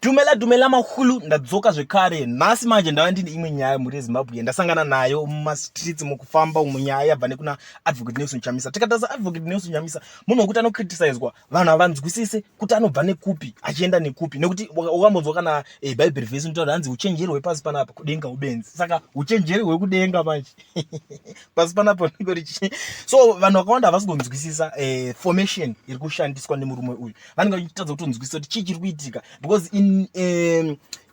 Dumela dumela mahulu, ndadzoka zvekare nhasi. Manje ndava ndine imwe nyaya, mhuri yeZimbabwe, yandasangana nayo mumastreets mukufamba umu. Nyaya yabva nekuna Advocate Nelson Chamisa. Tikatarisa Advocate Nelson Chamisa, munhu wekuti anocriticizwa, vanhu havanzwisise kuti anobva nekupi achienda nekupi, nekuti wakambonzwa kana Bhaibheri vhesi inotaura, hanzi uchenjeri hwepasi panapa kudenga ubenzi. Saka uchenjeri hwekudenga manje pasi panapa unenge chii? So vanhu vakawanda havasi kunzwisisa formation iri kushandiswa nemurume uyu. Vanenge vachitadza kutonzwisisa kuti chii chiri kuitika, because in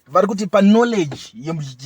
vari kuti paknowledge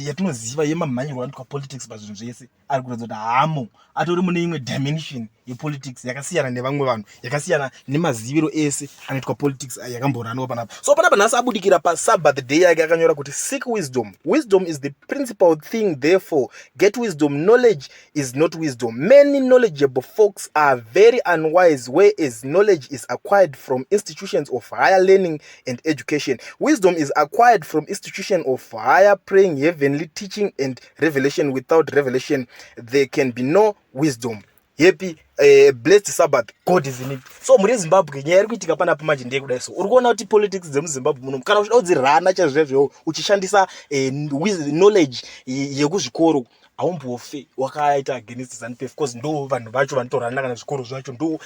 yatinoziva yemamhanyirwo anoitwa politics pazvinhu zvese, ari kuratidza kuti hamo atori mune imwe dimension yepolitics yakasiyana nevamwe vanhu, yakasiyana nemaziviro ese anoitwa politics yakamboranwa panapa. So panapa nhasi abudikira paSabbath day yake, akanyora kuti, "Seek wisdom. Wisdom is the principal thing. Therefore get wisdom. Knowledge is not wisdom. Many knowledgeable folks are very unwise, whereas knowledge is acquired from institutions of higher learning and education. Wisdom is acquired from institution of higher praying, heavenly teaching and revelation. Without revelation there can be no wisdom. Happy blessed Sabbath. God is in it." So mhuri yeZimbabwe, nyaya iri kuitika panapa manje ndeyekudai. So uri kuona kuti politics dzemuZimbabwe muno, kana uchida kudzirana chaizvo uchishandisa knowledge yekuzvikoro, haumbofe wakaita against ZANU PF, because ndo vanhu vacho vanotorana kana zvikoro zvacho. Ndo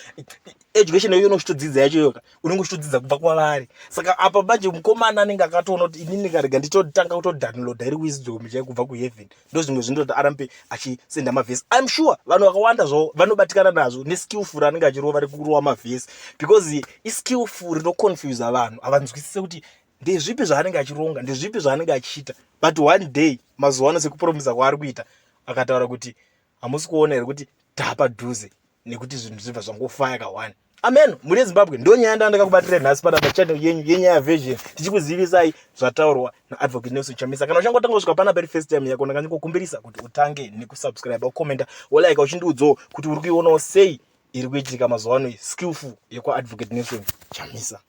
education iyoyo unochitodzidza yacho yoka, unenge uchitodzidza kubva kwavari. Saka apa manje mukomana anenge akatoona kuti inini karega nditotanga kutodownloada iri wisdom chai kubva kuheaven. Ndo zvimwe zvinototi arambe achisenda mavhesi. I'm sure vanhu vakawanda zvavo vanobatikana nazvo neskillful anenge achirova rikurova mavhesi, because iskillful rinoconfusa vanhu, havanzwisise kuti ndezvipi zvaanenge achironga, ndezvipi zvaanenge achiita. But one day, mazuva ano, sekupromisa kwaari kuita, akataura kuti hamusi kuona here kuti taapadhuze nekuti zvinhu zvibva zvangofaya ka1. Amen. Mhuri yeZimbabwe, ndo nyaya ndandakakubatira nhasi panapa channel yenyu yeNyaya Version, tichikuzivisai zvataurwa naAdvocate Nelson Chamisa. Kana uchangotanga kusvika panapa iri first time yako, ndakanyongokumbirisa kuti utange nekusubscribe, ukomenta, wolike, uchindiudzawo kuti uri kuionawo sei iri kuitika mazuva ano, skillful yekwaAdvocate Nelson Chamisa.